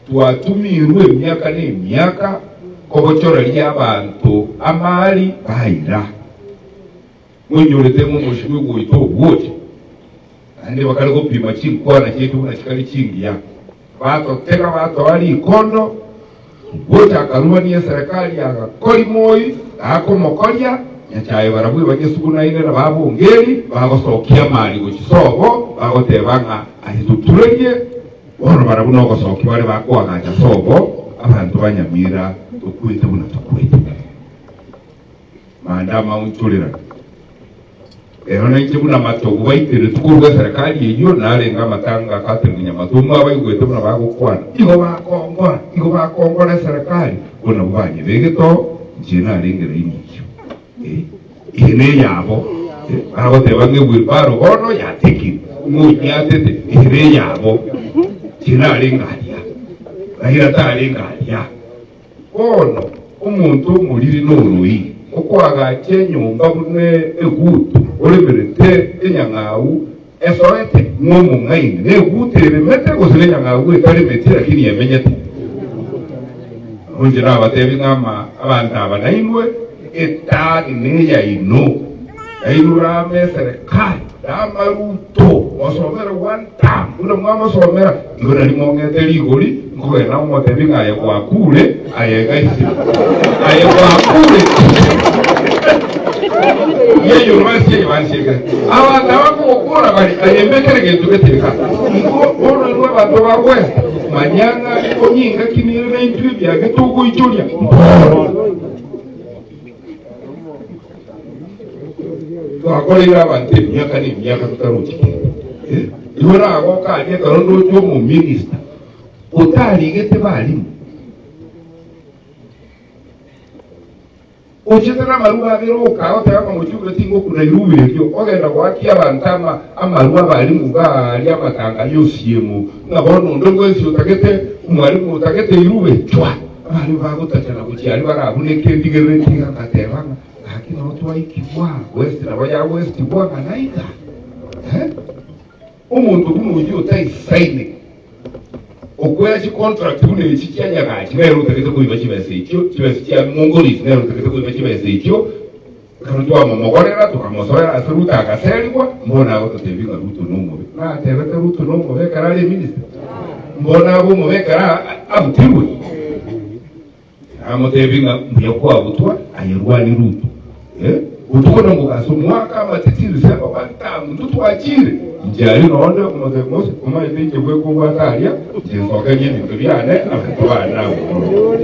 Twatumirwe emiaka na emiaka kobochoreria abanto amari baira. Moinyorete ng'a omochie goita ogocha, naende bakare gopima chinkwana chiaito buna chikare chingiya. Batotega batoa rikondo, gocha akarubania eserekari agakori moi gakomokoria Nyachae barabwo ebanyesugunaine na babongeri bagosokia amari gochia sobo bagoteba ng'a aye toturerie. Bono barabwo nogosokia bare bakoagacha sobo abanto ba Nyamira tokwete buna tokwete. Manda amaonchorerano. Ero nainche buna amatogo baiteretwe korwa eserekari eyio, narenge amatanga a Catherine Nyamato, mwabaigwete buna bagokwana, igo bakongora, igo bakongora eserekari, bo nabwo banyebegete oo, inche narenge raini eyio. Eh, eye neyabo, eh, bagoteba ng'a ewheelbarrow bono yatekire, ng'a onyiatete, eye neyabo, inche narenge aria, Raila tarenge aria. Bono omonto omoriri noroi, okoagacha enyomba buna egutu, oremerete enyang'au esoete ng'a omong'aini, negutu eremete gose nenyang'au etaremeti lakini emenyete. Inche nabatebi ng'a ama abanto aba nainwe, etani neyaino, nainwe rame eserekari, rama Ruto, mosomere one term buna mwamosomera, igo nari mong'ete rigori, nkogenda ngomotebi ng'a aye gwakure, aye iga isiko, aye gwakure. Yeyo bansiege bansiege. Abanto aba nkogokora bare, aye mbekere gento gete iga. Igo bono inwe abanto ba West, manya ng'a onye engaki nere naintwe ebiage togoichoria, mbono. Twakoreire abanto emiaka na emiaka totarochi kende. Eh, Igo nagoka aria ekero ndoche omominista otarigete barimu ochete namaruba abere oka agoteba ng'a mochumbe tingokuna irubi erio ogenda goakia abanto ama amarwa abarimu baria amatanga y'osiemo ng'a bono onde bwensi otagete omwarimu otagete irube chwa abarimu bagotachana gochia aria barabuneke ndigerereti iga ngateba ng'a Gaki nabo twaikigwa, West nabo ya West bwang'ana iga eh? Omonto buna oyio otaisaine okwea chicontract buna echi chia Nyagachi nere otagete koiba chibesa echio, chibesa chia Mongolis nere otagete koiba chibesa echio, ekero twamomogorera tokamosoera ase Ruto agaserigwa, mbono agototebia ng'a Ruto nomobe. Natebete Ruto nomobe ekero are eminister? Mbono abe omobe ekero abutirwe? Namoteebie ng'a mbuya kwagutwa, aye rwani Ruto. Eh, botuko na omogaso omwaka amatiti December one term intwe twachire. Inche aria nonde okomoteebia Mose, omanyete inche bweka obwate aria, inche nsokerie ebinto biane, abanto bane nabwo.